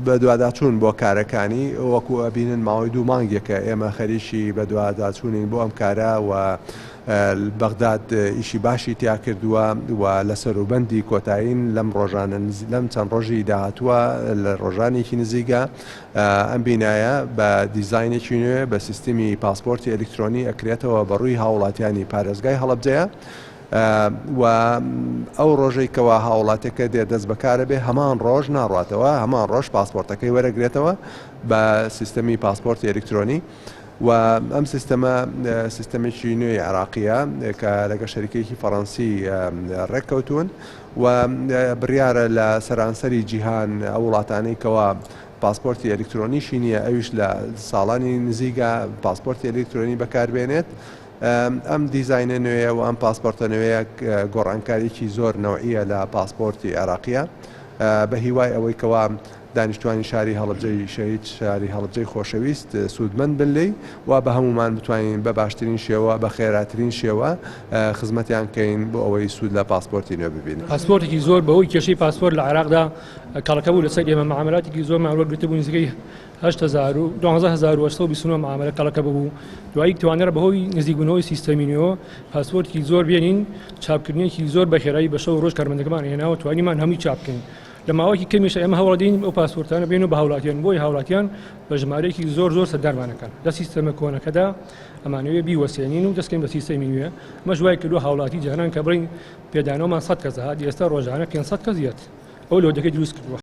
بەدواداچوون بۆ کارەکانی، وەکو ئەبینن ماوەی دوو مانگێکە ئێمە خەریکی بەدواداچوونین بۆ ئەم کارە و بەغداد ئیشی باشی تیا کردووە و لە سەروبەندی کۆتایین لەم ڕۆژانە لەم چەند ڕۆژی داهاتووە لە ڕۆژانێکی نزیکە ئەم بینایە بە دیزاینێکی نوێ بە سیستمی پاسپۆرتی ئەلیکترۆنی ئەکرێتەوە بەڕووی هاوڵاتیانی پارێزگای هەڵەبجەیە. و ئەو ڕۆژەی کەوا هاوڵاتیەکە دێت دەست بەکارە بێ هەمان ڕۆژ ناڕاتەوە هەمان ڕۆژ پاسپۆرتەکەی وەرەگرێتەوە بە سیستەمی پاسپۆرتی ئەلیکترۆنی و ئەم سیستەمە سیستەمێکی نوێی عێراقیە کە لەگە شەریکێکی فەڕەنسی ڕێککەوتون و بڕیارە لە سەرانسەری جیهان ئەو وڵاتانەی کەوا پاسپۆرتی ئەلیکترۆنیشی نییە ئەویش لە ساڵانی نزیکە پاسپۆرتی ئەلیکترۆنی بەکاربێنێت. ئەم دیزاینە نوێیە و ئەم پاسپۆرتە نوێیە گۆڕانکاریی زۆر نەوعییە لە پاسپۆرتی عێراقییە. بە هیوای ئەوەی کەوا دانیشتوانی شاری هەڵەبجەی شەهید، شاری هەڵەبجەی خۆشەویست سوودمەند بن لێی و بە هەموومان بتوانین بە باشترین شێوە، بە خێراترین شێوە خزمەتیان بکەین بۆ ئەوەی سوود لە پاسپۆرتی نوێ ببینن. پاسپۆرتێکی زۆر بەهۆی کێشەی پاسپۆرت لە عێراقدا کەڵەکە بوو لەسەر ئێمە، مەعامەلاتێکی زۆرمان وەرگرتبوو نزیکەی 8000 و 12829 معاملە کەڵەکە ببوو، دوایی توانرا بەهۆی نزیکبوونەوەی سیستەمی نوێوە پاسپۆرتی زۆر بێنین، چاپکردنێکی زۆر بە خێرایی بە شەو و ڕۆژ کارمەندەکەمان هێناوە توانیمان هەمووی چاپ بکەین. لە ماوەیەکی کەمیشە ئێمە هەوڵەدەین ئەو پاسپۆرتانە بێن و بە هاوڵاتیان بۆی هاوڵاتیان بە ژمارەیەکی زۆر زۆر سەردانمان ئەکەن. لە سیستەمە کۆنەکەدا ئەمانەوێ بیوەسێنین و دەستکەین بە سیستەمی نوێ، ئەمەش وای کردووە هاوڵاتی جاران کە بڵێین پێدانەوەمان 100 کەس ئەهات ئێستا ڕۆژانە 500 کەس یەت. ئەو لۆدەکەی دروست کردووە.